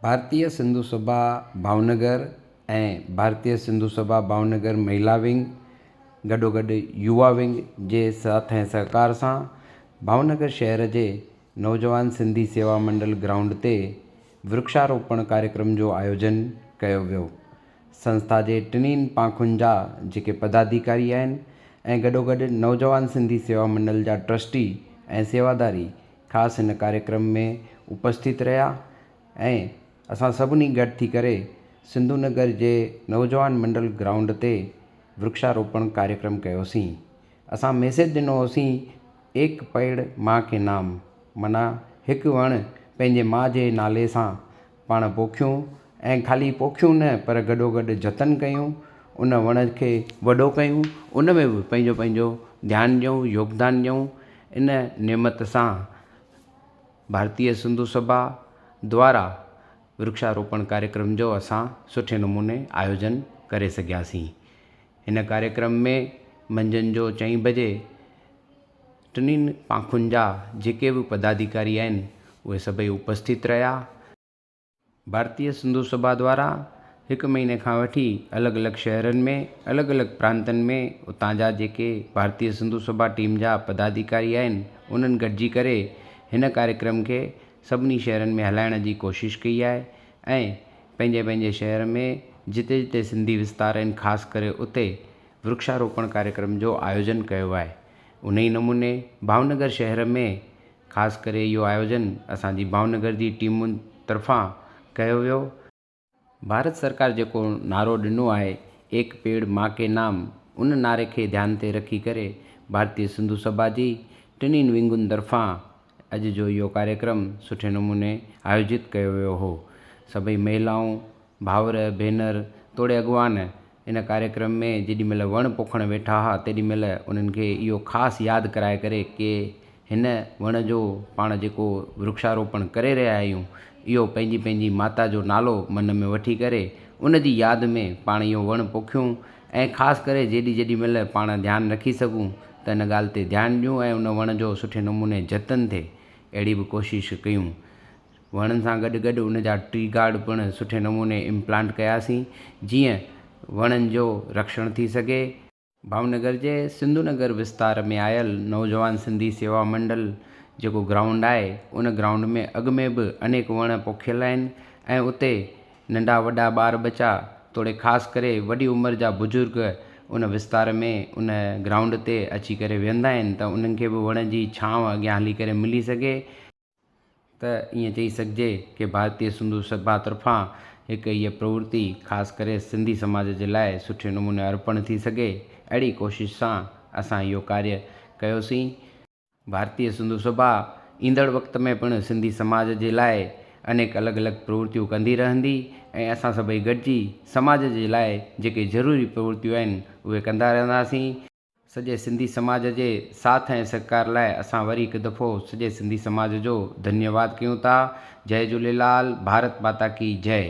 ڀارتيه سنڌو سڀا ڀاونگر ۽ ڀارتيه سنڌو سڀا Bhavnagar مهلا wing گڏوگڏ يووا wing جي ساٿ ۽ سهڪار سان ڀاونگر شهر جي نوجوان سنڌي سيوا منڊل گرائونڊ تي ورڪشاروپڻ ڪاريڪرم جو آيوجن ڪيو ويو. سنسٿا جي ٽنهي پانکن جا جيڪي پداڌيڪاري آهن ۽ گڏوگڏ نوجوان سنڌي سيوا منڊل جا ٽرسٽي ۽ سيواداري خاص هن ڪاريڪرم ۾ اپسٿت رهيا ۽ اسان سڀني گڏ ٿي ڪري سنڌو نگر جي نوجوان منڊل گرائونڊ تي ورڪشاروپڻ ڪاريڪرم ڪيوسين. اسان ميسيج ڏنو هوسين ايڪ پيڙ مان ڪي نام معنيٰ هڪ وڻ پنهنجي ماء جي نالي سان پاڻ پوکيون ۽ خالي پوکيون نه پر گڏوگڏ جتن ڪيون ان وڻ کي وڏو ڪيون ان ۾ به پنهنجو پنهنجو ڌيان ڏيون يوگدان ڏيون ان نعمت سان ڀارتيه سنڌو سڀا دوارا ورڪشاروپڻ ڪاريڪرم جو اسان سٺي نموني آيوجن ڪري سگهياسين. هن ڪاريڪرم ۾ منجهند جو چئين بجي ٽنهي پانکن جا جيڪي به پداڌيڪاري آهن اهي سڀئي اپسٿت رهيا. ڀارتيه سنڌو سڀا دوارا هڪ مهيني کان وٺي الڳ الڳ شهرن ۾ الڳ الڳ پرانتن ۾ اتان جا جيڪي ڀارتيه سنڌو سڀا ٽيم جا پداڌيڪاري آهن انهن گڏجي ڪري هن ڪاريڪرم کي سڀني شهرن ۾ هلائڻ جي ڪوشش ڪئي آهي ۽ پنهنجي پنهنجي شهر ۾ جتي جتي سنڌي وستار آهن خاص ڪري اتي ورڪشاروپڻ ڪاريڪرم جو آيوجن ڪيو آهي انهي نموني ڀاونگر شهر ۾ خاص ڪري اهو آيوجن اسان جي ڀاونگر جي ٽيمن طرفان ڪيو ويو. ڀارت سرڪار جيڪو نعرو ڏنو آهي ايڪ پيڙ مان ڪي نام ان نعري کي ڌيان تي رکي ڪري ڀارتي سنڌو سڀا جي ٽنهي ونگن طرفان اڄ جو اهو ڪاريڪرم سٺي نموني آيوجت ڪيو ويو هو. سڀئي مهلائون، ڀائر، ڀينر توڙي اڳواڻ ان ڪاريڪرم ۾ جيڏي مهل وڻ پوکڻ ويٺا ها تيڏي مهل انهن کي اهو خاص ياد ڪرائي ڪري ڪي هن وڻ جو پاڻ جيڪو ورڪشاروپڻ ڪري رهيا آهيون اهو پنهنجي پنهنجي ماتا جو نالو من ۾ وٺي ڪري ان جي ياد ۾ پاڻ اهو وڻ پوکيون ۽ خاص ڪري جيڏي جيڏي مهل پاڻ ڌيان رکي سگهون ته ان ڳالهه تي ڌيان ڏيون ۽ ان وڻ جو سٺي نموني جتن ٿئي اهڙي به ڪوشش ڪيون. وڻن سان گڏ گڏ ان جا ٽري گارڊ پڻ سٺي نموني امپلانٽ ڪياسين جيئن وڻن جو رکشڻ ٿي سگهي. ڀاونگر جي سنڌو نگر وستار ۾ آيل نوجوان سنڌي سيوا منڊل جيڪو گرائونڊ آهي ان گرائونڊ ۾ اڳ ۾ به انيڪ وڻ پوکيل آهن ۽ اتي ننڍا وڏا ٻار ٻچا توڙي خاص ڪري وڏي عمر جا بزرگ ان وستار ۾ ان گرائونڊ تي اچي ڪري ويهندا آهن ته انهن کي به وڻ جي ڇانو اڳيان هلي ڪري ملي سگهي. ته ائين چئي سگهجي ڪي ڀارتيه سنڌو سڀا طرفان هڪ هيء پرورتي خاص ڪري سنڌي سماج جي لاء سٺي نموني ارپڻ ٿي سگهي اهڙي ڪوشش سان اسان اهو ڪاريه ڪيوسين. ڀارتيه سنڌو سڀا ايندڙ وقت ۾ پڻ سنڌي سماج جي لاء انيڪ الڳ الڳ پرورتيون ڪندي رهندي ۽ اسان سڀئي گڏجي سماج جي لاء جيڪي ضروري پرورتيون آهن اهي ڪندا رهنداسين. سڄي سنڌي سماج جي ساٿ ۽ سهڪار لاء اسان وري هڪ دفعو سڄي سنڌي سماج جو ڌنيواد ڪيون ٿا. جئي جهوليلال، ڀارت ماتا ڪي جئي.